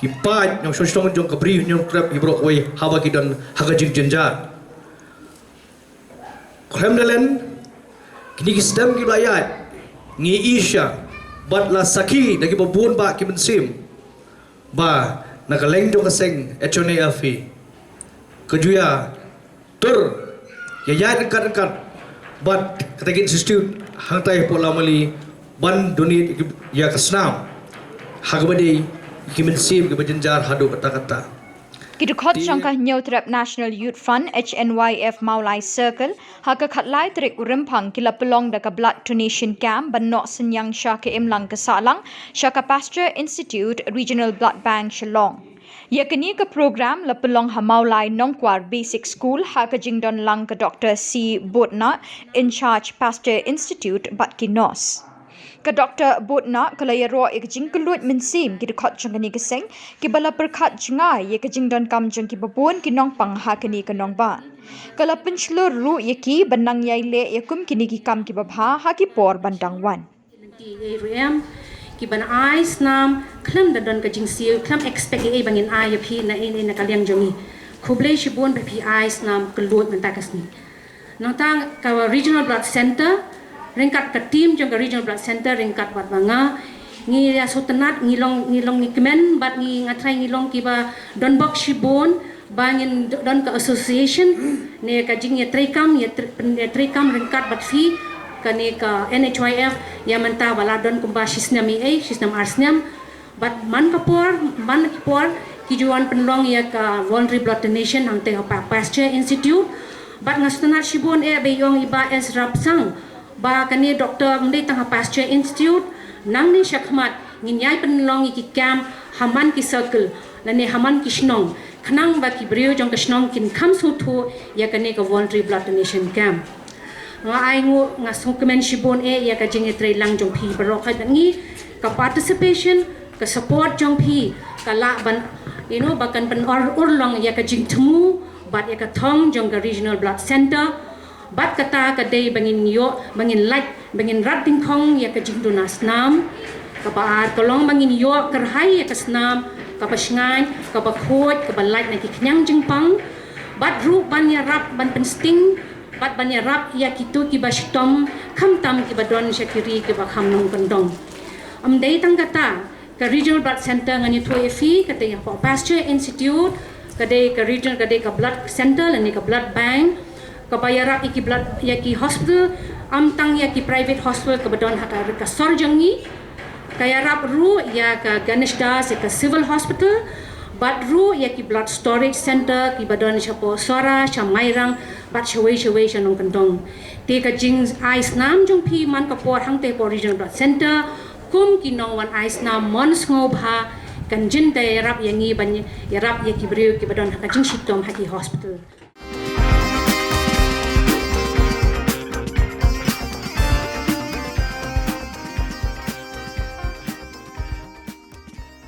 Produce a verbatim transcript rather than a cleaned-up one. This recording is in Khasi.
i paid nongshong shnong jong ka Bri Hynñiewtrep i baroh kawei haba ki don ha ka jingjynjar. Khlem da len kine ki snem kiba la ïaid, ngi ïohi bad la sakhi da kiba bun bah ki mynsiem ba na ka liang jong ka seng H N Y F hi ka ju ïa tur ïa ïaid ryngkat ryngkat bad kata ka institute hangtai hapoh Lawmali ban donate ïa ka snam ha kaba dei ki mynsiem kiba jynjar haduh katta katta. Ki dkhot jong ka Hynñiewtrep National Youth Front, H N Y F Mawlai Circle, ha ka khatlai tarik u Rymphang ki la pynlong da ka blood donation camp ban noh synñiang sha ka imlang ka sahlang sha ka Pasteur Institute Regional Blood Bank Shillong. Ïa kane ka program la pynlong ha Mawlai Nongkwar Basic School ha ka jingdon lang ka Doctor C Butna, in charge Pasteur Institute bad ki nurse. Ka Doctor Butna ka la ïaroh ïa ka jingkylluid mynsiem ki dkhot jong kane ka seng kiba la pyrkhat jngai ïa ka jingdonkam jong kiba bun ki nongpang ha kane ka nongbah. Ka la pynshlur ruh ïa ki ban nang ïai leh ïa kum kine ki kam kiba bha ha ki por ban dang wan. Ki ruh em, ki ban ai snam khlem da don ka jingsiew, khlem expect ei ei ba ngin ai ïa phi na ei ei na ka liang jong ngi. Khublei shibun ba phi ai snam kylluid mynta ka sngi. Nangta ka Regional Blood Center ryngkat ka team jong ka Regional Blood Center ryngkat bad ba nga ngi ïa sngewtynnat, ngi long ngi long ngi kmen bad ngi nga trai ngi long kiba don bok shibun ba ngin don ka association ne ka jingïatreikam ïatreikam ryngkat bad phi kane ka N H Y F ïa mynta ba la don kumba shi snem ei ei, shi snem ar snem. Bad man ka por, man ki por ki ju wan pynlong ïa ka voluntary blood donation hangtei ha Pasteur Institute. Bad nga sngewtynnat shibun eh ba ïong i Bah S Rapsang ba kane doctor ym dei tang ha Pasteur Institute, nangne shakhmat ngin ïai pynlong ïa ki camp ha man ki circle lane ha man ki shnong khnang ba ki briew jong ka shnong kin kham sngewthuh ïa kane ka voluntary blood donation camp. Nga ai nguh, nga sngewkmen shibun eh ïa ka jingïatreilang jong phi baroh, ka jong ngi ka participation, ka support jong phi ka lah ban, you know, ba kan pynurlong ïa ka jingthmu bad ïa ka thong jong ka Regional Blood Center. Bad kata ka dei ba ngin ïoh, ba ngin lait, ba ngin rat dyngkhong ïa ka jingduna snam. Kaba ar ka long ba ngin ïoh kyrhai ïa ka snam kaba shngaiñ, kaba khuid, kaba lait na ki khñiang jingpang. Bad ruh ban ïarap ban pynsting bad ban ïarap ïa kito kiba shitom, khamtam kiba don sha ki ri kiba kham nongkyndong. Ym dei tang kata, ka Regional Blood Center ngan ïathuh ïa phi, ka dei hapoh Pasteur Institute, ka dei ka Regional, ka dei ka Blood Center lane ka Blood Bank kaba ïarap ïa ki blood, ïa ki hospital, ym tang ïa ki private hospital kaba don ha ka, ka sor jong ngi. Ka ïarap ruh ïa ka Ganesh Das ïa ka Civil Hospital bad ruh ïa ki blood storage center kiba don shapoh Sohra, sha Mairang bad shawei shawei sha nongkyndong. Te ka jingai snam jong phi man ka por hangtei hapoh Regional Blood Center kum ki nongwan ai snam mon sngewbha kan jin da ïarap ïa ngi ban ïarap ïa ki briew kiba don ha ka jingshitom ha ki hospital.